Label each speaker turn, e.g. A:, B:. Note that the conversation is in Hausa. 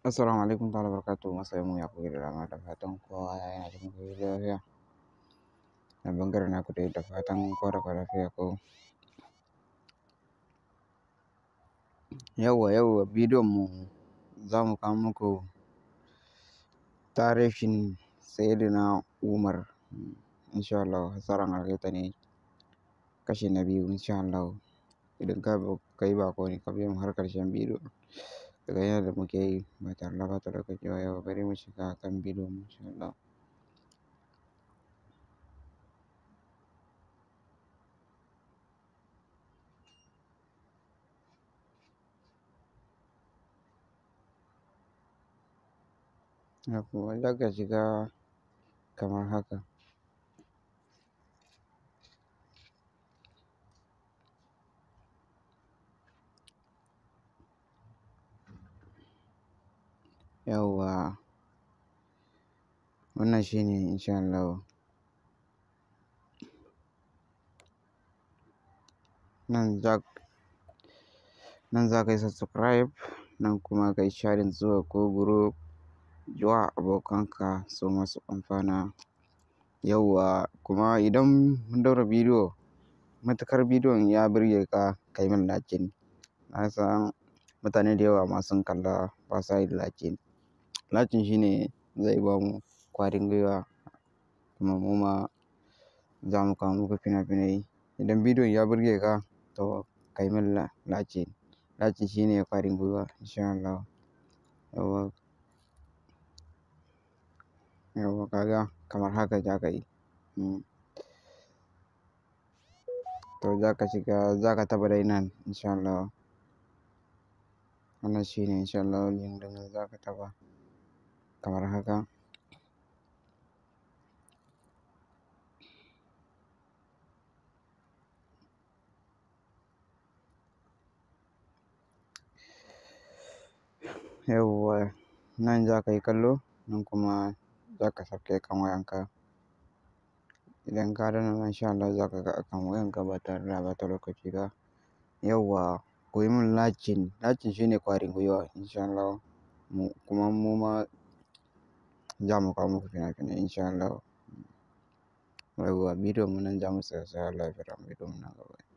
A: Assalamu alaikum ta'ala barakatuhu, masoyan mu, ya kuke da rana? Da fatan kowa yana cikin ƙoshin lafiya. A bangaren naku dai, da fatan kowa da kowa lafiya ko. Yauwa, yau bidiyon mu za mu kawo muku tarihin Sayyidina Umar, insha Allah, fassarar algaita ne, kashi na biyu, insha Allah. Idan ka kai baƙo ne, ka biyo mu har ƙarshen bidiyo, daga yadda muke yi ba tare da ɓata lokaci ba. Yau bari mu shiga kan bidiyon mu, insha Allah. Yauwa, za ka shiga kamar haka. Yauwa, wannan shine, insha Allah. Nan za ka yi subscribe, nan kuma ka yi sharing zuwa ko group, zuwa abokanka su ma su amfana. Yauwa, kuma idan mun ɗaura bidiyo, matuƙar bidiyon ya burge ka, ka yi min liking. Na san mutane da yawa ma sun kalla ba sa yin liking. Liking shine zai ba mu ƙwarin gwiwa, kuma mu ma za mu kawo muku fina-finai. Idan bidiyon ya burge ka, to ka yi min liking. Liking shine ƙwarin gwiwa, insha Allah. Yauwa, yauwa, kaga kamar haka za ka yi. To, za ka shiga, za ka taɓa dai nan, insha Allah. Wannan shine, insha Allah, link ɗin za ka taɓa kamar haka. Yauwa, nan za ka yi kallo, nan kuma za ka sauke kan wayanka. Idan ka danna nan, insha Allah, za ka ga akan wayanka ba tare da ɓata lokaci ba. Yauwa, ku yi min liking. Liking shine ƙwarin gwiwa, insha Allah. Mu kuma mu ma za mu kawo muku fina-finai, insha Allah. Yauwa, bidiyon mu nan za mu tsaya, sai Allah ya bidiyon mu na gaba.